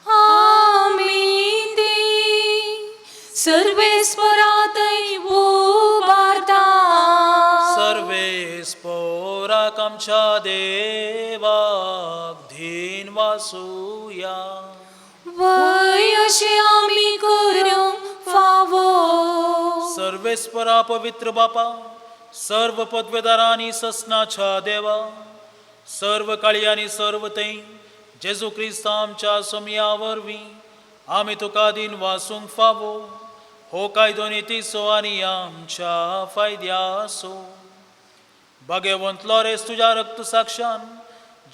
Speaker 3: आमी ती सर्वेस्परातय उबारता.
Speaker 1: सर्वेस्पोराक आमच्या देवाक धीन वासुया.
Speaker 3: वय अशें आमी करूंक फावो.
Speaker 1: सर्वेस्परा पवित्र बापा, सर्व पदवेदारांनी ससनाच्या देवा, सर्व काळी आनी सर्व थंय जेजू क्रिस्त आमच्या सोमया वरवीं आमी तुका दिन वासूंक फावो हो कायदो नितीचो आनी आमच्या फायद्याचो. भगवंत लॉरेस तुज्या रक्त साक्षान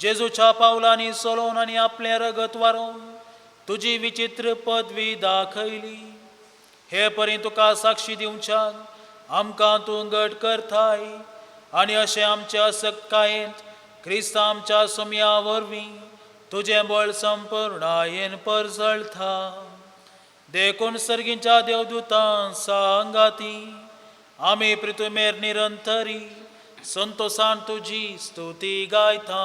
Speaker 1: जेजूच्या पावलांनी चलोवन आनी आपलें रगत वारोवन तुजी विचित्र पदवी दाखयली. हे परी तुका साक्षी दिवच्याक आमकां तूं घट करताय आनी अशें आमच्या असक्तकायेंत क्रिस्तांव आमच्या सोमया वरवीं तुजें बळ संपुर्णायेन परजळता. देखून सर्गींच्या देवदूतां सांगाती आमी प्रितुमेर निरंतरी संतोसान तुजी स्तुती गायता.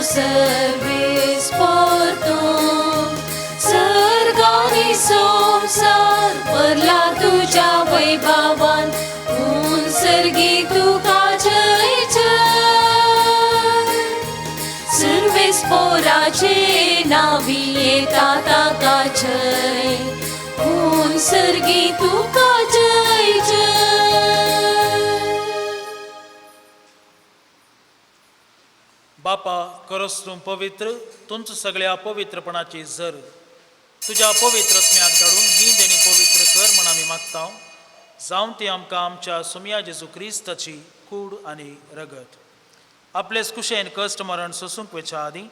Speaker 2: सर्वेस परतून सर्गानी संवसार भरला तुज्या वैभवान हून सर्गी तुका जय जय. सर्वेस पोराचे नावी येता ताका जय हून सर्गी तुका जय जय.
Speaker 1: बापा खरोच तूं पवित्र, तुमचं सगळ्या पवित्रपणाची जर तुज्या पवित्र आत्म्याक धाडून ही देणी पवित्र कर म्हण आमी मागता. जावं ती आमकां आमच्या सुमया जेजू क्रिस्ताची कूड आनी रगत. आपलेच कुशेन कश्ट मरण सोसूंक वयच्या आदीं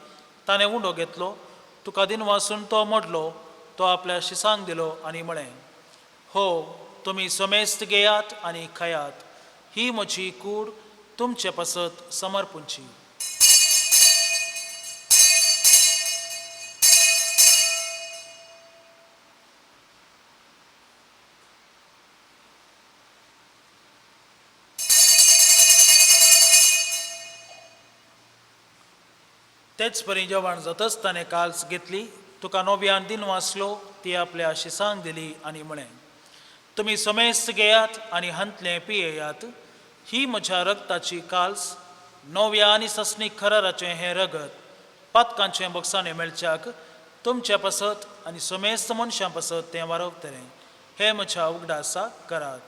Speaker 1: ताणें उंडो घेतलो, तुका दिन वासून तो मोडलो, तो आपल्या शिसांक दिलो आनी म्हळें, हो तुमी समेस्त घेयात आनी खायात, ही म्हजी कूड तुमचे पासत समर्पूंची. तेच परी जेवण जातच ताणें काल्स घेतली, तुका नव्यान दिन वाचलो, ती आपल्या शिसांक दिली आनी म्हळें, तुमी समेस्त घेयात आनी हांतलें पियेयात, ही म्हज्या रगताची काल्स, नव्या आनी सस्नीक खराराचें हें रगत पातकांचें बोगसाणें मेळच्याक तुमच्या पासत आनी समेस्त मनशां पासत तें वारवतलें. हें म्हज्या उगडासाक करात.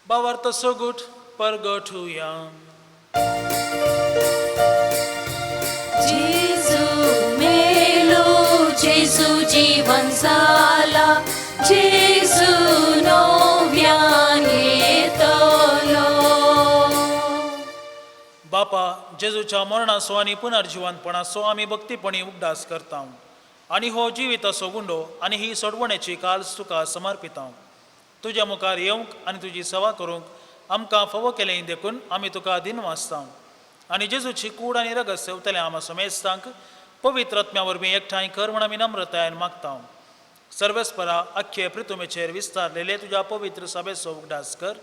Speaker 1: भावार्थ सोगूट परगटुया.
Speaker 2: जेजू मेलो, जेजू जीवन जाला, जेजू नव्यान येतलो.
Speaker 1: बापा, जेजूच्या मरणाचो आनी पुनर्जिवनपणाचो आमी भक्तीपणी उगडास करता आनी हो जिविताचो गुंडो आनी ही सोडवणेची काल्स तुका समर्पिता. तुज्या मुखार येवंक आनी तुजी सेवा करूंक आमकां फावो केलें देखून आमी तुका दिन वाचता आनी जेजूची कूड आनी रगत सेवतले आमा समेस्तांक पवित्र आत्म्या वरवीं एकठांय कर म्हण आमी नम्रतायेन मागता. सर्वेस्परा आख्खे प्रितुमेचेर विस्तारलेले तुज्या पवित्र सभेचो उगडास कर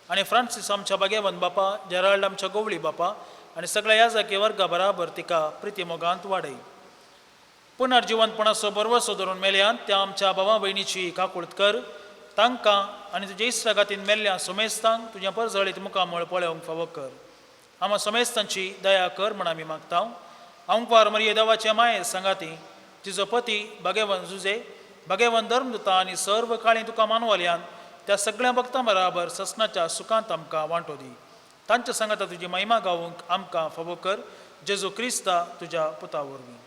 Speaker 1: आनी फ्रांसीस आमच्या बागेवन बापा, जेराल्ड आमच्या गोवळी बापा आनी सगळ्या याजकी वर्गा बराबर तिका प्रितीमोगांत वाडय. पुनर्जिवनपणाचो बरवसो धरून मेल्यान त्या आमच्या भावा भयणीची काकूळत कर, तांकां आनी तुज्या इश्टागातीन मेल्ल्या सोमेस्तांक तुज्या परजळीत मुखामळ पळोवंक फावो कर. आमा सोमेस्तांची दया कर म्हण आमी मागता. आमकार मरिये देवाचे माये सांगाती तिजो पती भगेवन जुजे, भगेवन धर्मदुता आनी सर्व काळी तुका मानवल्यान त्या सगळ्या भक्तां बराबर ससनाच्या सुखांत आमकां वांटो दी. तांच्या सांगाता तुजी महिमा गावूंक आमकां फावो कर, जेजू क्रिस्ता तुज्या पुता वरवीं.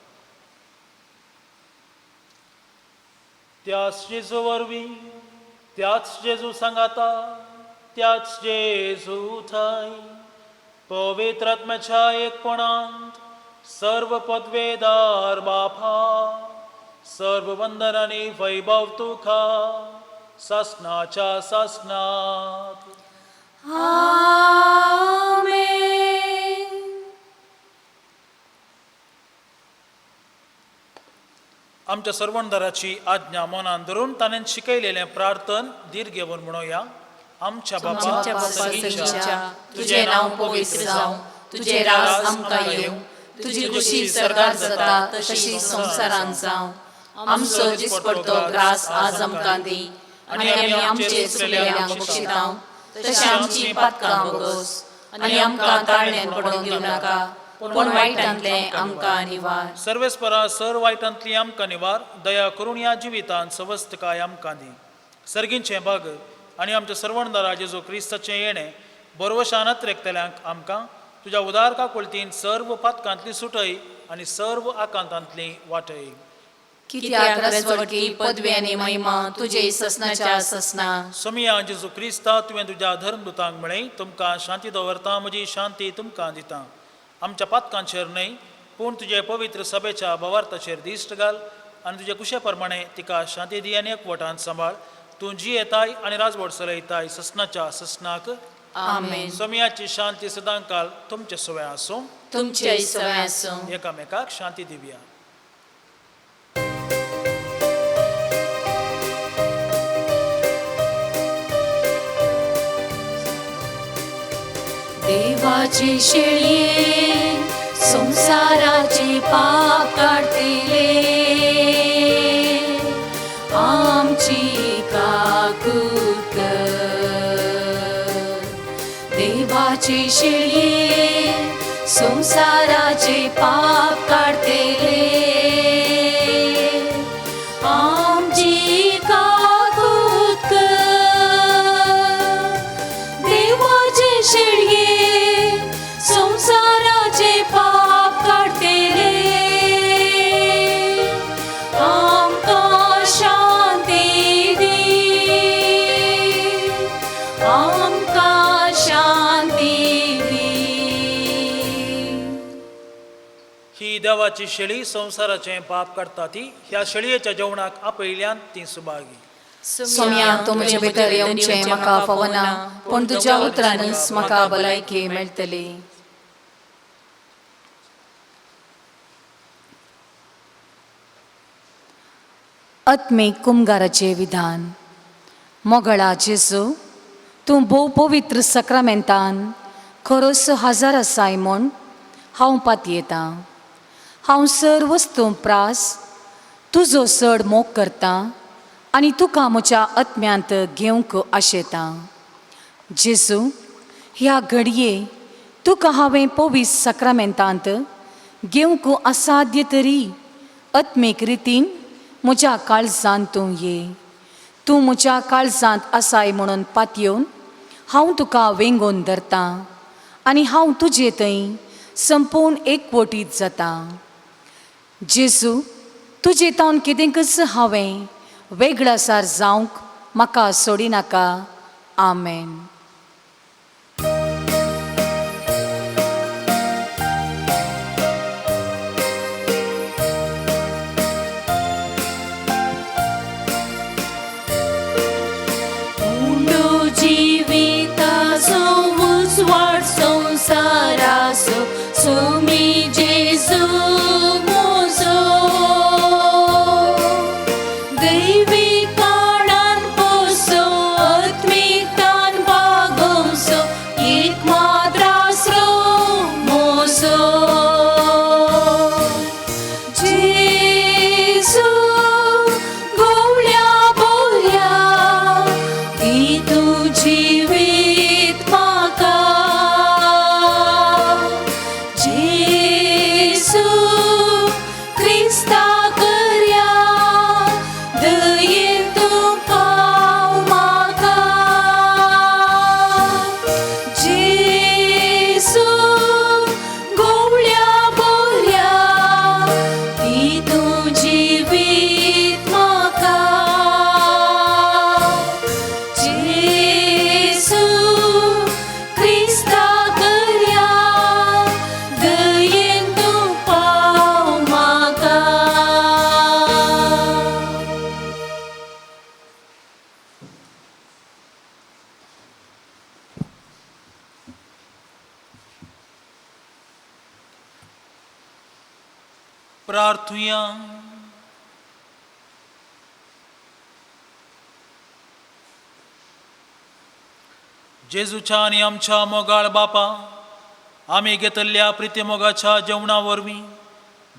Speaker 1: त्याच जेजू वरवीं, त्याच जेजू सांगाता, त्याच जेजू थंय पवित्र आत्म्याच्या एकपणांत सर्व पदवेदार बापा, सर्व वंदन आनी वैभव तुका सासनाच्या सासनात.
Speaker 2: आमेन.
Speaker 1: आमच्या सर्वणदाराची आज्ञा मनान धरून ताणें शिकयलेलें प्रार्थन धीर घेवन म्हणोया. आमच्या बापा
Speaker 2: सर्गीच्या, तुजें नांव पवित्र जावं, तुजें राज आमकां येवं, तुजी खुशी सर्गार जाता तशी संवसारांत जावं. आमचो दिसपडतो ग्रास आज आमकां दी आनी आमी आमचे चुकलेल्यांक बक्षितांव तशें आमची पातकां भोगोस आनी आमकां ताळण्यान पडोवन दिवं नाका पूण वायटांतलें आमकां निवार.
Speaker 1: सर्वेस्परा सर वायटांतली आमकां निवार, दया करून ह्या जिवितांत सवस्तकाय आमकां दी. सर्गींचें भाग आनी आमच्या सर्वणदारा जेजू क्रिस्ताचें येणें बरवशान अत्रेकतल्यांक आमकां तुज्या उदार काकुळतीन सर्व पातकांतली सुटय आनी सर्व आकांतांतली वाटय.
Speaker 2: कित्याक रसवडकी पदवी आनी महिमा तुजे ससनाच्या ससना.
Speaker 1: सोमिया जेजू क्रिस्ता, तुवें तुज्या धर्मदूतांक म्हळें, तुमकां शांती दवरता, म्हजी शांती तुमकां दिता. आमच्या पातकांचेर न्हय पूण तुजे पवित्र सभेच्या भवार्थाचेर दिश्ट घाल आनी तुजे कुशे प्रमाणे तिका शांती दी आनी एकवटान सांबाळ. तूं जियेताय आनी राजवट चलयताय ससनाच्या ससनाक.
Speaker 2: आमेन.
Speaker 1: सोमियाची शांती सदांकाल तुमचे सवय आसूं.
Speaker 2: तुमचे सवय आसूं.
Speaker 1: एकामेकाक शांती दिवया.
Speaker 2: देवाची शेळये संसाराचे पाप काडटिले आमची काकूत कर. देवाची शेळये संसाराचे पाप काडटिले आमची काकूत कर. देवाचे शेळये संसाराचे पाप काडटिले आमकां शांती दी, आमकां शांती दी.
Speaker 1: ही देवाची शेळी संवसाराचें पाप काडटा ती ह्या शेळयेच्या जेवणाक आपयल्यान ती सुभागी.
Speaker 2: सोम्या, तूं म्हजे भितर येवचें म्हाका फावना, पूण तुज्या उतरानच म्हाका भलायकी मेळटली. आत्मीक कुमगाराचें विधान. मोगळा जेजू, तूं भोव पवित्र सक्रामेंतान खरोच हजार आसाय म्हूण हांव पातयेतां. हांव सर वस्तूं प्रास तुजो चड मोग करतां आनी तुका म्हज्या आत्म्यांत घेवंक आशेतां. जेजू, ह्या घडये तुका हांवें पवीस सक्रामेंतांत घेवंक असाध्य तरी आत्मीक रितीन म्हज्या काळजांत तूं ये. तूं म्हज्या काळजांत आसाय म्हणून पातयेवन हांव तुका वेंगोवन धरतां आनी हांव तुजे थंय संपूर्ण एकवटीत जाता. जेजू, तुजे तावन कितेंकच हांवें वेगळासार जावंक म्हाका सोडिनाका. आमेन. उंडो जिविताचो उजवाड संवसाराचो सुमी जेजू म्हजो. दैवी कारणान पोसो आत्मिकतान वागोवचो एक मात्र आसरो म्हजो. जेजू गोवळ्या बोल्या दी तूं जिवीत म्हाका. जेजू क्रिस्ता करया दयेन तूं पाव म्हाका. जेजू गोवळ्या बोल्या दी तूं जिवीत म्हाका. जेजू क्रिस्ता करया दयेन तूं पाव म्हाका.
Speaker 1: प्रार्थुया. जेजूच्या आनी आमच्या मोगाळ बापा, आमी घेतल्या प्रिती मोगाच्या जेवणा वरवीं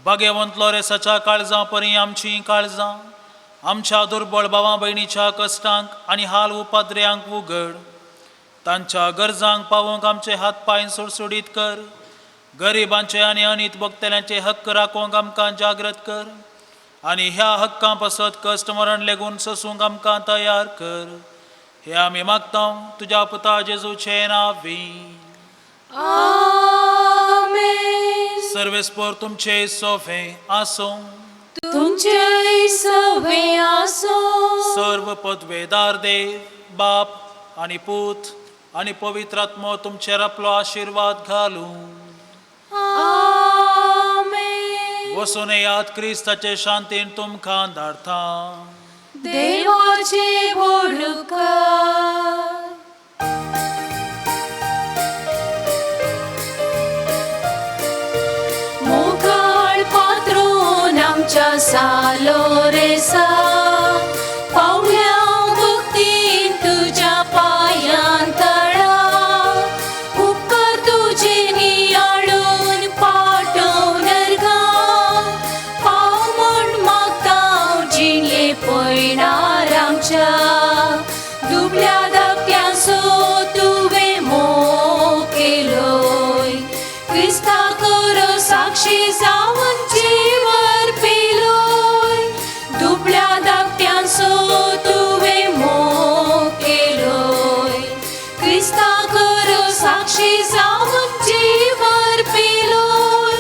Speaker 1: भाग्यवंत लोरेसाच्या काळजां परी आमचीं काळजां आमच्या दुर्बळ भावां भयणीच्या कश्टांक आनी हाल उपाद्र्यांक उगड. तांच्या गरजांक पावोवंक आमचे हात पांय सुडसुडीत कर. गरिबांचे आनी अनीत भोगतल्यांचे हक्क राखूंक आमकां जागृत कर आनी ह्या हक्कां पासत कश्ट मरण लेगून सोसूंक आमकां तयार कर. हे आमी मागता तुज्या पुता जेजूचे नांवी.
Speaker 2: आमेन.
Speaker 1: सर्वेस्पोर तुमचे सोफे आसूं.
Speaker 2: तुमचे सवे आसो.
Speaker 1: सर्व पदवेदार देव बाप आनी पूत आनी पवित्र आत्मो तुमचेर आपलो आशिर्वाद घालूं.
Speaker 2: आमेन.
Speaker 1: वसून याद क्रिस्ताचे शांतीन तुमकां धाडता.
Speaker 2: देवाचे व्हडुकार. मोगाळ पात्रून आमच्या सालोरेसा पावल्या भक्तीन तुज्या पांयां तळा. उपकार तुजे नियाळून पाटोवन पाव म्हूण मागता जिणये पयणार आमच्या. दुबल्या धाकट्यांसो तुवें मोग केलोय क्रिस्ता करो साक्षी जावन जीवर पिलोय. दुबल्या धाकट्यांसो तुवें मोग केलोय क्रिस्ता करो साक्षी जावन जीवर पिलोय.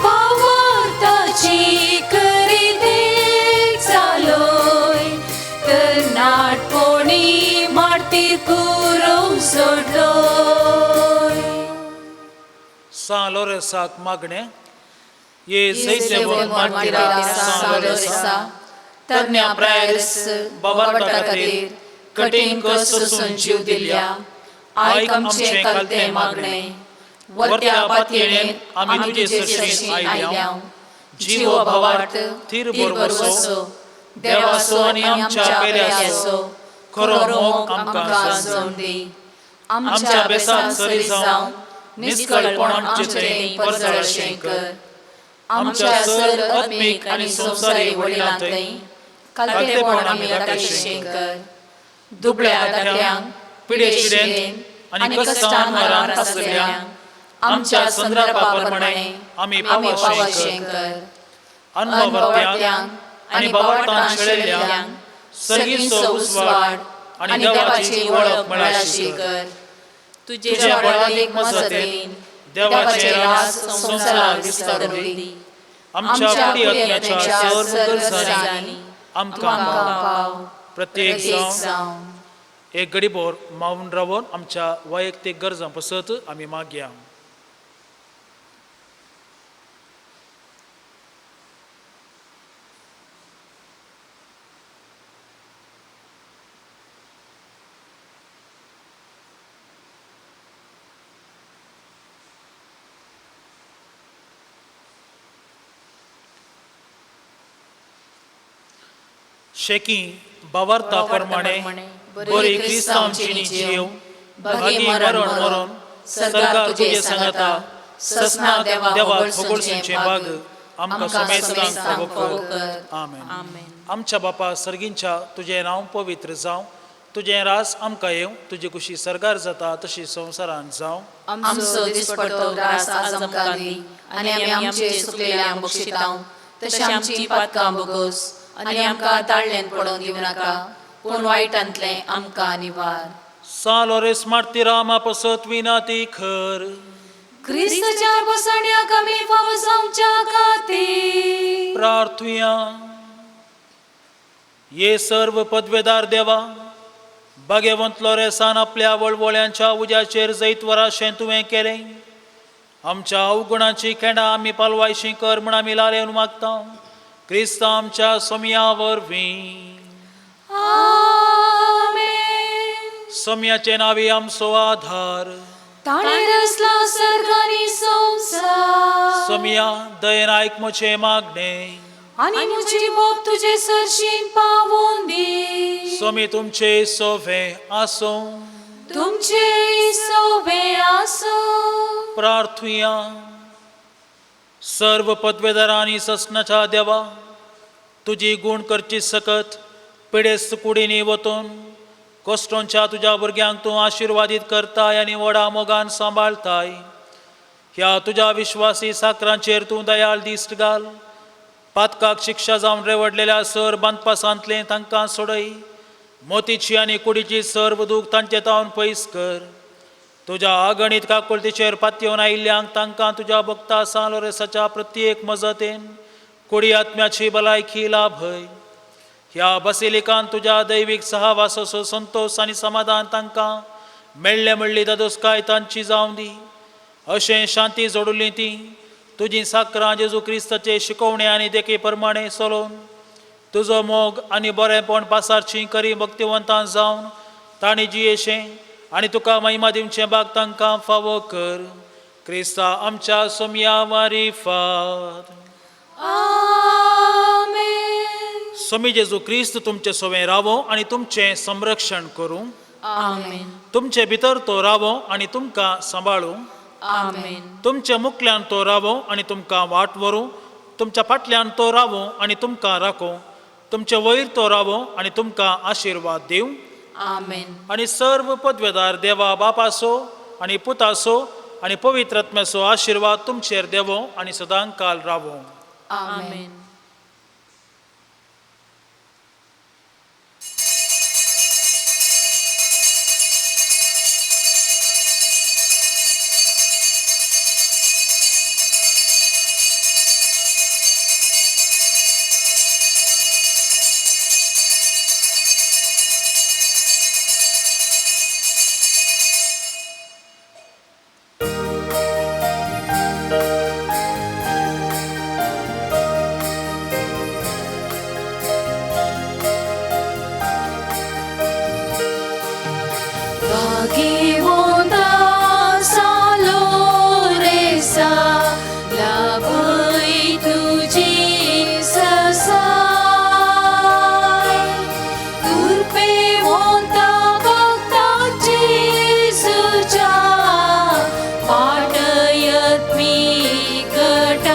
Speaker 2: भावार्थाची करी देख जालोय तरणाटपणी मार्तीर कुरोव सोडलोय.
Speaker 1: सां लोरेसाक मागणें. ये जैतेवंत मार्तीरा सां लोरेसा
Speaker 2: तरण्या प्रायस बाबा खातीर कठीण कश्ट सोसून जीव दिल्या. आयक आमचें कालतें मागणें. वरत्या पातयेणेन आमी तुजे सरशीं आयल्या. जीव भावार्थ
Speaker 1: थीर
Speaker 2: थीर
Speaker 1: भरवसो
Speaker 2: भरवसो
Speaker 1: देवाचो आनी आमच्या पेल्याचो खरो मोग आमकां
Speaker 2: जावन दी.
Speaker 1: आमच्या बेसाक सरी जावन निस्कळपण आमचे थंय परजळशें कर.
Speaker 2: आमच्या सर आत्मीक आनी संवसारी वडिलां थंय कालतेपण आमी राखशें कर. दुबळ्या धाकट्यांक
Speaker 1: पिडेशिडेंत आनी कश्टान मरान आसलेल्यांक आमच्या संद्रापा प्रमाणे आमी पावशें कर.
Speaker 2: कर.
Speaker 1: अनभावार्थ्यांक आनी भावार्थान शेळेल्ल्यांक सर्गीचो उजवाड आनी देवाची वळख मेळाशी कर.
Speaker 2: तुझ्या बळादीक मजतीन
Speaker 1: देवाचे राज
Speaker 2: संवसाराक
Speaker 1: संवसाराक
Speaker 2: विस्तारून
Speaker 1: विस्तारून
Speaker 2: दी.
Speaker 1: आमच्या
Speaker 2: आमच्या
Speaker 1: कुडी
Speaker 2: कुडी
Speaker 1: आत्म्याच्या
Speaker 2: आत्म्याच्या
Speaker 1: सर्व
Speaker 2: सर्व
Speaker 1: गरजांनी
Speaker 2: गरजांनी
Speaker 1: आमकां
Speaker 2: आमकां
Speaker 1: पाव.
Speaker 2: पाव.
Speaker 1: प्रत्येक
Speaker 2: प्रत्येक
Speaker 1: जावन
Speaker 2: जावन
Speaker 1: एक गडीभर मावन रावन आमच्या वैयक्तीक गरजां पसत आमी मागया. शेकी बावार्ता प्रमाणे बरी क्रिस्तांवची जीव भागी मरण मरून सरकार तुजे सांगता ससना देवा फगोळसूंचे बाग आमकां समेस्तांक फावो कर. आमेन.
Speaker 2: आमेन.
Speaker 1: आमच्या बापा सर्गींच्या तुजें नांव पवित्र जावं, तुजें रास आमकां येवं, तुजी कुशी सरकार जाता तशी संवसारांत जावं.
Speaker 2: आमचो दिसपडतो ग्रास आज आमकां दी आनी आमी आमचे सुकलेल्यांक बक्षितांव तशें आमची पातकां बोगोस आनी आमकां ताळ्ळेन पडोवन दिवं नाका पूण वायटांतलें आमकां निवार.
Speaker 1: सां लोरेस मार्तीरा पसत विनाती खर.
Speaker 2: क्रिस्ताच्या बसण्याक आमी फावो जावच्या खातीर
Speaker 1: प्रार्थुया. ये सर्व पदवेदार देवा, भाग्यवंत लोरेसान आपल्या वळवळ्यांच्या उज्याचेर जैतवराशें तुवें केलें. आमच्या अवगुणाची खेंडां आमी पालवायशी कर म्हूण आमी लालेवन मागता क्रिस्त आमच्या सोमया वरवीं.
Speaker 2: आमेन.
Speaker 1: सोमयाचे नांवी आमचो आधार.
Speaker 2: ताणें रचला सर्ग आनी संवसार.
Speaker 1: सोमया दयेन आयक म्हजें मागणें.
Speaker 2: आनी म्हजी बोब तुजे सरशीन पावोवन दी.
Speaker 1: सोमी तुमचे सोवे आसूं.
Speaker 2: तुमचे सोवे आसूं.
Speaker 1: प्रार्थुया. सर्व पदवेदारांनी ससनाच्या देवा, तुजी गूण करची सकत पिडेस्त कुडींनी वतून कोश्टोंच्या तुज्या भुरग्यांक तूं आशिर्वादीत करताय आनी व्हडा मोगान सांबाळताय. ह्या तुज्या विश्वासी साकरांचेर तूं दयाळ दिश्ट घाल. पातकाक शिक्षा जावन रेवडलेल्या सर बांदपासांतलें तांकां सोडय. मोतीची आनी कुडीची सर्व दूख तांचे तावन पयस कर. तुज्या अगणीत काकुळतीचेर पातयेवन आयिल्ल्यांक तांकां तुज्या भक्ता सान लोरेसाच्या प्रत्येक मजतेन कुडी आत्म्याची भलायकी लाभय. ह्या बसिलिकान तुज्या दैवीक सहवासाचो संतोश आनी समाधान तांकां मेळ्ळें म्हणली दादोसकाय तांची जावं दी. अशें शांती जोडुल्ली ती तुजी साकरां जेजू क्रिस्ताचे शिकोवणे आनी देखी प्रमाणें चलोवन तुजो मोग आनी बरेंपण पासारची करी भक्तिवंतां जावन तांणी जियेशें आनी तुका महिमा दिवचें बाग तांकां फावो कर. क्रिस्ता आमच्या सोमया मारिफात.
Speaker 3: आमेन.
Speaker 1: स्वामी जेजू क्रिस्त तुमचे सोवें रावो आनी तुमचें संरक्षण करूं.
Speaker 2: आमेन.
Speaker 1: तुमचे भितर तो रावो आनी तुमकां सांबाळूं.
Speaker 2: आमेन.
Speaker 1: तुमच्या मुखल्यान तो रावो आनी तुमकां वाट व्हरूं. तुमच्या फाटल्यान तो रावो आनी तुमकां राखूं. तुमचे वयर तो रावो आनी तुमकां आशिर्वाद दिवं.
Speaker 2: आमेन.
Speaker 1: आनी सर्व पदवेदार देवा बापासो आनी पुतासो आनी पवित्र आत्म्याचो आशिर्वाद तुमचेर देवो आनी सदां काल रावो.
Speaker 2: आमेन.
Speaker 3: भाग्यवंता सालोरेसा, लाभय तुजी ससाय. कृपेवंता भक्ता जेजूच्या, पाटयत मी कटाय.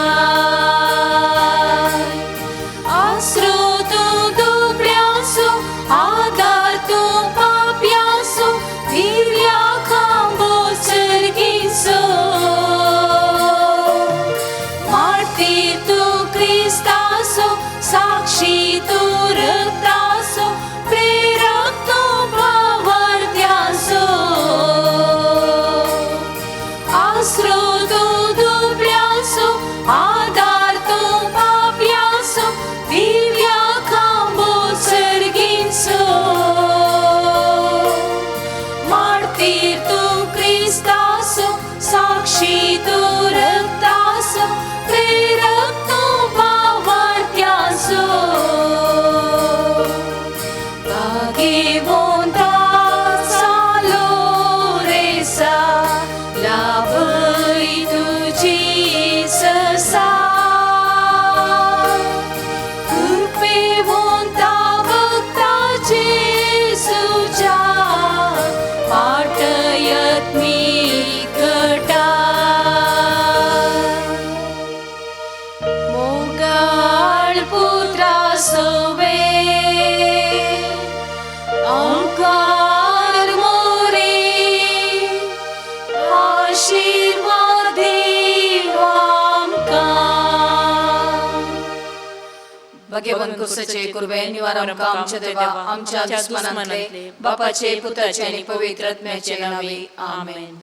Speaker 3: आसरो तूं दुबळ्यांसो, आदार तूं पापयांसो, दिव्या खांबो सर्गीचो. मार्तीर तूं क्रिस्तासो, साक्षी तूं रक्तासो, प्रेरक तूं भावार्थ्यासो. आसरो तूं दुबळ्यांसो, आदार तूं पापयांसो, दिव्या खांबो सर्गीचो. मार्तीर तूं क्रिस्तासो, साक्षी तूं रक्तासो, प्रेरक तूं भावार्थ्यासो. भाग्यवंता सालोरेसा, लाभय तुजी ससाय. कृपेवंता भक्ता जेजूच्या, पाटयत मी कटाय. मोगाळ पुत्रा सोवे, ओंकार मोरे, आशिर्वाद दीव आमकां.
Speaker 2: भाग्यवान कुर्साचे कुर्बे निवार आमकां आमच्या देवा आमच्या दुस्मानांतले बापाचे पुताचे आनी पवित्र आत्म्याचे नावे. आमेन.